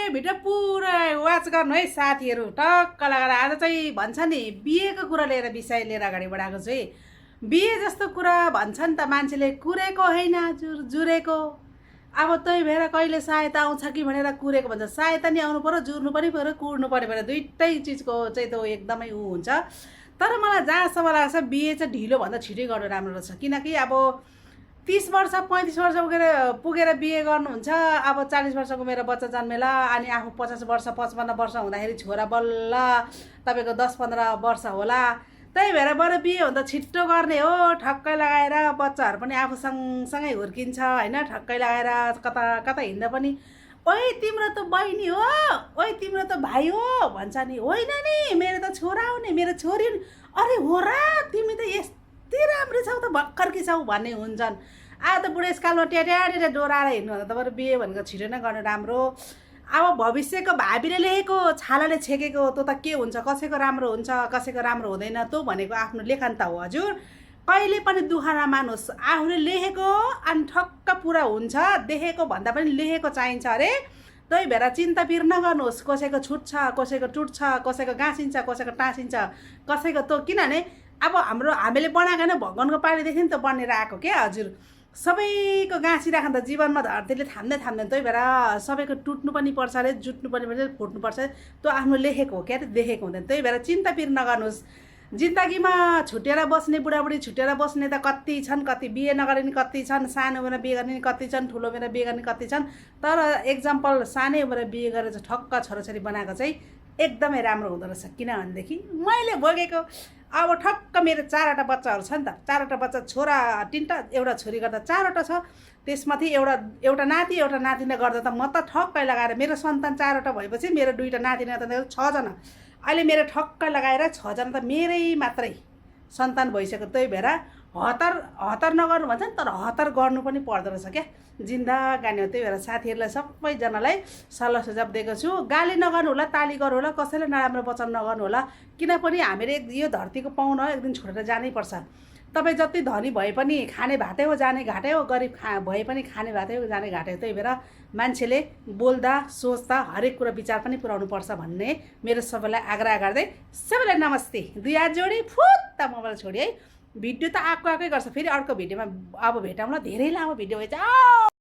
Video पुरै watch गर्नु है साथीहरू। टक्क लगाएर आज चाहिँ भन्छ नि बिहेको कुरा लिएर विषय लिएर अगाडि बढाएको छु है। बिहे जस्तो कुरा भन्छ नि त मान्छेले, कुरेको होइन जुरेको। अब त्यही भएर कहिले सहायता आउँछ कि भनेर कुरेको भन्छ। सहायता नि आउनु पर्यो, जुर्नु पनि पर्यो, कुर्नु पर्यो भनेर दुइटै चिजको चाहिँ त एकदमै हुन्छ। तर मलाई जहाँसम्म लाग्छ बिहे चाहिँ ढिलोभन्दा छिटै गर्नु राम्रो रहेछ। किनकि अब 30 वर्ष 35 वर्ष पुगेर बिहे गर्नुहुन्छ। अब 40 वर्षको मेरो बच्चा जन्मेला अनि आफू 50 वर्ष 55 वर्ष हुँदाखेरि छोरा बल्ल तपाईँको 10-15 वर्ष होला। त्यही भएर बरु बिहे भन्दा छिट्टो गर्ने हो। ठक्कै लगाएर बच्चाहरू पनि आफू सँगसँगै हुर्किन्छ होइन। ठक्कै लगाएर कता कता हिँड्दा पनि ओइ तिम्रो त बहिनी हो, ओइ तिम्रो त भाइ हो भन्छ नि। होइन नि मेरो त छोरा हो नि, मेरो छोरी नि। अरे हो र, तिमी त यस्तै राम्रो छौ त, भर्खर कि छौ भन्ने हुन्छन्। आज त बुढेसकालमा ट्याट्याटेर डोराएर हिँड्नु भन्दा त बरु बिहे भनेको छिटो नै गर्नु राम्रो। अब भविष्यको भाबीले लेखेको छालाले छेकेको त्यो त के हुन्छ, कसैको राम्रो हुन्छ कसैको राम्रो हुँदैन, त्यो भनेको आफ्नो लेखन त हो हजुर। कहिले पनि दुःख नमान्नुहोस्। आफूले लेखेको अनि ठक्क पुरा हुन्छ, देखेको भन्दा पनि लेखेको चाहिन्छ अरे। त्यही भएर चिन्ता पिर नगर्नुहोस्। कसैको छुट्छ, कसैको टुट्छ, कसैको गाँसिन्छ, कसैको टाँसिन्छ, कसैको त किनभने अब हामीले बनाएको नै भगवानको पालिदेखि नि त बनेर आएको क्या हजुर। सबैको गाँसिराख्नु त जीवनमा धरतीले थाम्दै थाम्दैन। त्यही भएर सबैको टुट्नु पनि पर्छ अरे, जुट्नु पनि पर्छ, फुट्नु पर्छ। त्यो आफ्नो लेखेको हो क्या, देखेको हुँदैन। त्यही भएर चिन्ता पिर नगर्नुहोस्। जिन्दगीमा छुटेर बस्ने बुढाबुढी छुटेर बस्ने त कति छन्, कति बिहे नगर्ने कति छन्, सानो उमेरमा बिहे गर्ने कति छन्, ठुलो उमेरमा बिहे गर्ने कति छन्। तर एक्जाम्पल सानै उमेरमा बिहे गरेर चाहिँ ठक्क छोराछोरी बनाएको चाहिँ एकदमै राम्रो हुँदो रहेछ। किनभनेदेखि मैले भोगेको अब ठक्क मेरो 4वटा बच्चाहरू छ नि त। 4वटा बच्चा, छोरा 3टा, एउटा छोरी गर्दा 4वटा छ। त्यसमाथि एउटा नाति एउटा नातिना गर्दा त म त ठक्कै लगाएर मेरो सन्तान 4वटा भएपछि मेरो 2टा नाति नातिना 6जना। अहिले मेरो ठक्क लगाएर 6जना त मेरै मात्रै सन्तान भइसक्यो। त्यही भएर हतार नगर्नु भन्छ नि, तर हतार गर्नु पनि पर्दो रहेछ क्या जिन्दगानी हो। त्यही भएर साथीहरूलाई सबैजनालाई सल्लाह सुझाव दिएको छु। गाली नगर्नु होला, ताली गर्नु होला, कसैले नराम्रो वचन नगर्नु होला। किनभने हामीले यो धरतीको पाउन एक दिन छोडेर जानै पर्छ। तपाईँ जति धनी भए पनि खाने भातै हो जाने घाटै हो, गरिब भए पनि खाने भातै हो जाने घाटै हो। त्यही भएर मान्छेले बोल्दा सोच्दा हरेक कुरा विचार पनि पुऱ्याउनु पर्छ भन्ने मेरो सबैलाई आग्रह गर्दै सबैलाई नमस्ते। 2 हात जोडी फुत्त मोबाइल छोडी है। भिडियो त आएकै गर्छ। फेरि अर्को भिडियोमा अब भेटौँला। धेरै लामो भिडियो भएछ।